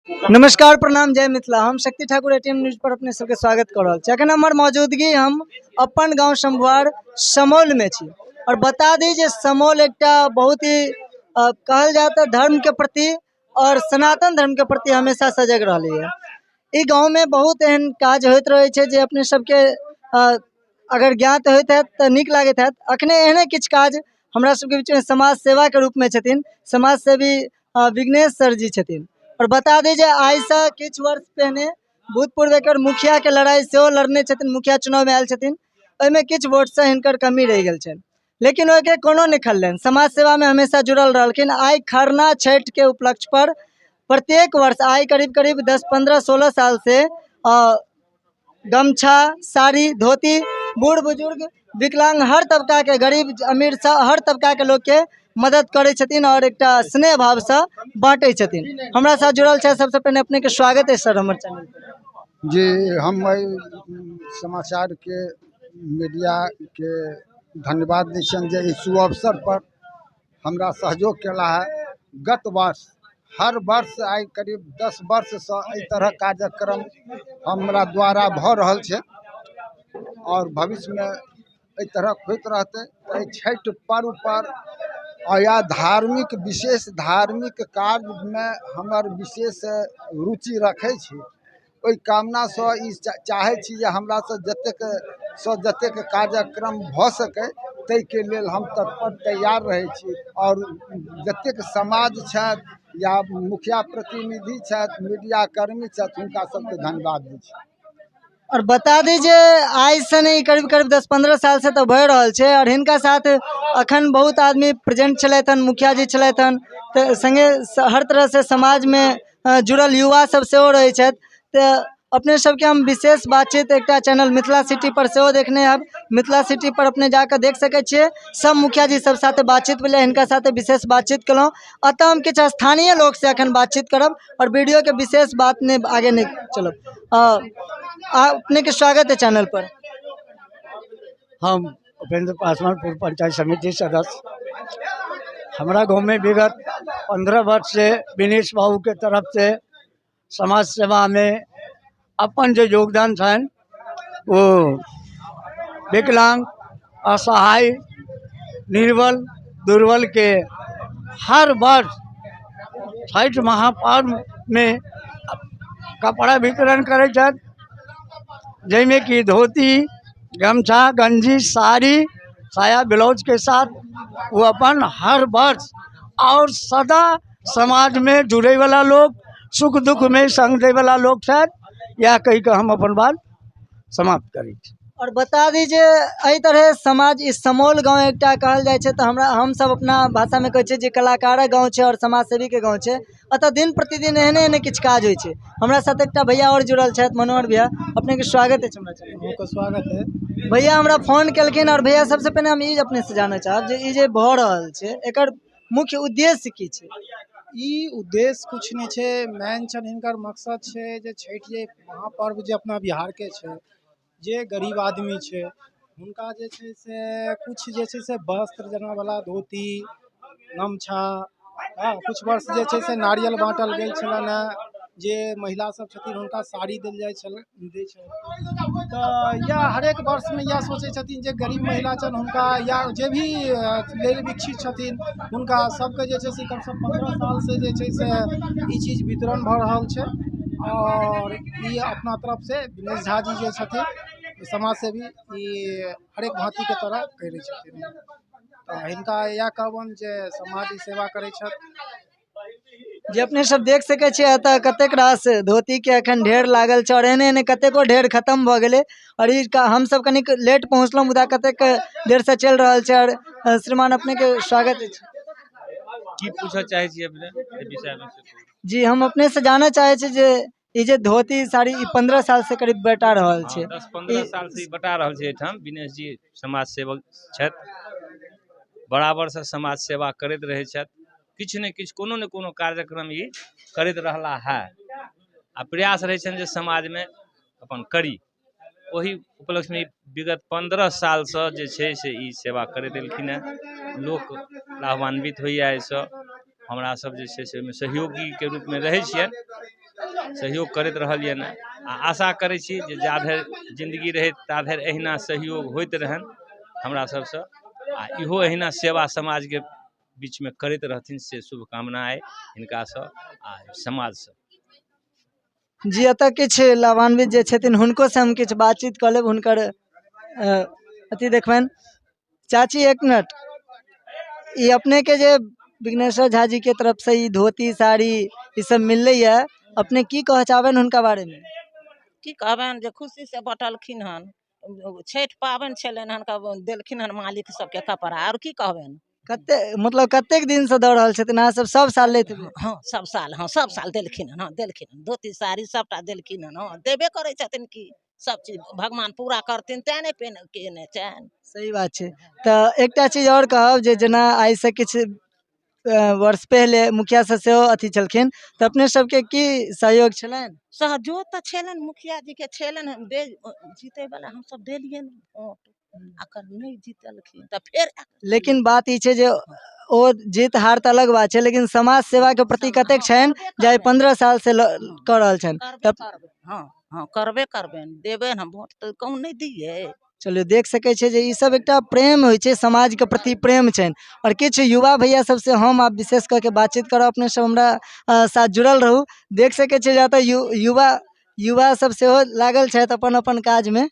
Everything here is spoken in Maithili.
नमस्कार, प्रणाम, जय मिथिला। हम शक्ति ठाकुर एटीएम न्यूज पर अपने सबके स्वागत कर रहल छी। अखन हमर मौजूदगी हम अपन गांव शंभुआर समौल में छी और बता दी जे समौल एकटा बहुत ही कहल जाए तऽ धर्म के प्रति और सनातन धर्म के प्रति हमेशा सजग रहली है। ई गांव में बहुत एहन काज होइत रहे छै जे अपने सबके अगर ज्ञात होइत हैत तऽ नीक लागैत हैत। अखने एहने किछु काज हमरा सबके बीचमे समाज सेवाके रूपमे छथिन, समाज सेवी विघ्नेश सर जी छथिन। और बता दी जे आइसँ किछु वर्ष पहिने भूतपूर्व एकर मुखियाके लड़ाइ सेहो लड़ने छथिन, मुखिया चुनावमे आयल छथिन, ओहिमे किछु वोटसँ हिनकर कमी रहि गेल छनि, लेकिन ओहिके कोनो नहि खललनि, समाज सेवामे हमेशा जुड़ल रहलखिन। आइ खरना छठिके उपलक्ष्य पर प्रत्येक वर्ष आइ करीब करीब 10 15 16 साल से गमछा, साड़ी, धोती बूढ़ बुजुर्ग, विकलांग हर तबकाके, गरीब अमीर सब हर तबकाके लोकके मदद करै छथिन और एकटा स्नेह भावसँ बाँटै छथिन। हमरा साथ जुड़ल छै, सबसँ पहिने अपनेके स्वागत है सर हमर चैनल पर। जी, हम एहि समाचारके मीडियाके धन्यवाद दै छियनि जे एहि सुअवसर पर हमरा सहयोग केला है। गत वर्ष हर वर्ष आइ करीब 10 वर्षसँ एहि तरहक कार्यक्रम हमरा द्वारा भऽ रहल छै और भविष्यमे एहि तरहक होइत रहतै। एहि छठि पर्व पर या धार्मिक विशेष धार्मिक कार्यमे हमर विशेष रुचि रखै छी, ओहि कामनासँ ई चाहै छी जे हमरासँ जतेक सँ जतेक कार्यक्रम भऽ सकै ताहिके लेल हम तत्पर तैयार रहै छी। आओर जतेक समाज छथि या मुखिया प्रतिनिधि छथि, मीडिया कर्मी छथि, हुनका सबके धन्यवाद दै छी। और बता दी जे आइ से नहि, करीब करीब 10-15 साल से तऽ भऽ रहल छै और हिनका साथ अखन बहुत आदमी प्रेजेंट छलथि हन, मुखिया जी छलथि हन, तऽ संगे हर तरह से समाजमे जुड़ल युवा सब सेहो रहै छथि। तऽ अपने सबके हम विशेष बातचीत एकटा चैनल मिथिला सिटी पर सेहो देखने हैब। मिथिला सिटी पर अपने जाकऽ देख सकै छियै, सब मुखिया जी सब साथे बातचीत भेलै, हिनका साथे विशेष बातचीत केलहुँ। एतऽ हम किछु स्थानीय लोकसँ अखन बातचीत करब और वीडियो के विशेष बात नहि आगे नहि चलब। अपने के स्वागत है चैनल पर। हम उपेंद्र पासवान, पूर्व पंचायत समिति सदस्य। हमारा गांव में विगत 15 वर्ष से विनेश बाबू के तरफ से समाज सेवा में अपन जो योगदान छनि वो विकलांग, असहाय, निर्बल, दुर्बल के हर वर्ष छठि महापर्व में कपड़ा वितरण करै छथि, जाहिमे कि धोती, गमछा, गंजी, साड़ी, साया, ब्लाउज के साथ वो अपन हर वर्ष और सदा समाज में जुड़े वाला लोग, सुख दुख में संग दे वाला लोग छथि। यह कहि के हम अपन बात समाप्त करै छी। और बता दी जे एहि तरह समाज इस समौल गांव एकटा कहल जाइ छै तऽ हम सब अपना भाषा में कहै छियै जे कलाकारक गांव छै और समाज सेवी के गांव छै। अतः दिन प्रतिदिन एहने एहने किछु काज होइ छै। हमरा साथ एकटा भैया और जुड़ल छथि, मनोहर भैया, अपने के स्वागत अछि हमरा चैनल पर। अहूँके स्वागत है। भैया हमरा फोन केलखिन और भैया सबसे पहिने हम ई अपने से जानऽ चाहब जे ई जे भऽ रहल छै एकर मुख्य उद्देश्य की छै? ई उद्देश्य कुछ नहि छै, मेन छनि हिनकर मकसद छै जे छठि जे महापर्व जे अपना बिहारके छै, जे गरीब आदमी छै हुनका जे छै से कुछ जे छै से वस्त्र जेना वाला धोती, गमछा, हँ कुछ वर्ष जे छै से नारियल बाँटल गेल छलनि हेँ, जे महिला सब छथिन हुनका साड़ी देल जाइ छलै, दै छै। तऽ इएह हरेक वर्षमे इएह सोचै छथिन जे गरीब महिला छनि हुनका या जे भी लेल विकसित छथिन हुनका सबके जे छै से कमसँ कम 15 सालसँ जे छै से ई चीज वितरण भऽ रहल छै। और ई अपना तरफसँ दिनेश झा जी जे छथिन समाज सेवी, ई हरेक भाँतिके तरह करै छथिन। तऽ हिनका इएह कहबनि जे समाज सेवा करै छथि। जे अपने सब देख सकै छियै एतऽ कतेक रास धोती के अखन ढेर लागल छै और एहने एहने कतेको ढेर खत्म भऽ गेलै और ई हमसब कनिक लेट पहुँचलहुँ मुदा कतेक देरसँ चलि रहल छै। और श्रीमान अपने के स्वागत अछि। की पूछऽ चाहै छी अपने एहि विषयमे? जी, हम अपने से जानऽ चाहै छी जे ई जे धोती साड़ी ई 15 साल से करीब बटा रहल छै। 10-15 साल से ई बटा रहल छै। एहिठाम विनेश जी समाज सेवक छथि, बराबर से समाज सेवा करैत रहै छथि, किछु ने किछु कोनो ने कोनो कार्यक्रम ई करैत रहला है आ प्रयास रहै छनि जे समाजमे अपन करी। ओहि उपलक्ष्यमे विगत 15 सालसँ जे छै से ई सेवा करैत एलखिन हेँ। लोक लाभान्वित होइए एहिसँ, हमरा सब जे छै से ओहिमे सहयोगीके रूपमे रहै छियनि। सहयोग करैत रहलियनि हँ। आ आशा करै छी जे जाधरि जिन्दगी रहै ताधरि एहिना सहयोग होइत रहनि हमरा सभसँ, आ इहो एहिना सेवा समाजके बीचमे करैत रहथिन, से शुभकामना अइ हिनकासँ आ समाजसँ। जी, एतऽ किछु लाभान्वित जे छथिन हुनको से हम किछु बातचीत कऽ लेब, हुनकर अथी देखबनि। चाची एक मिनट, ई अपने के जे विघ्नेश्वर झा जी के तरफ से ई धोती साड़ी ई सब मिललै है, अपने की कहऽ चाहबनि हुनका बारे में? की कहबनि जे खुशी से बटलखिन हन, छठि पाबनि छलनि हन, देलखिन हन मालिक सबके कपड़ा, आओर की कहबनि। कते मतलब कतेक दिन से दऽ रहल छथिन? अहाँ सब सब साल लैत हेबै? हँ सब साल, हँ सब साल देलखिन हन, हँ देलखिन हन, धोती साड़ी सबटा देलखिन हन, हँ देबे करै छथिन। की सब चीज भगवान पूरा करथिन तें ने पेन केने छनि। सही बात छै। तऽ एकटा चीज आओर कहब जे जेना आइसँ किछु वर्ष पहिले मुखिया सब सेहो अथी छलखिन, तऽ अपने सबके की सहयोग छलनि? सहयोग तऽ छलनि, मुखिया जी के छलनि, जीतै वाला हमसब देलियनि वोट, अगर नहि जीतलखिन तऽ फेर। लेकिन बात ई छै जे ओ जीत हार तऽ अलग बात छै, लेकिन समाज सेवा के प्रति कतेक छनि जे आइ 15 साल से कऽ रहल छनि। करबे करबै, हँ हँ करबे करबनि, देबनि हम वोट तऽ कहूँ नहि दियै। चलू, देख सकै छियै जे ई सब एकटा प्रेम होइ छै, समाज के प्रति प्रेम छनि। आओर किछु युवा भैया सबसे हम आब विशेष कऽ के बातचीत करब, अपने सब हमरा साथ जुड़ल रहू। देख सकै छियै जे एतऽ युवा सब सेहो लागल छथि अपन अपन काजमे।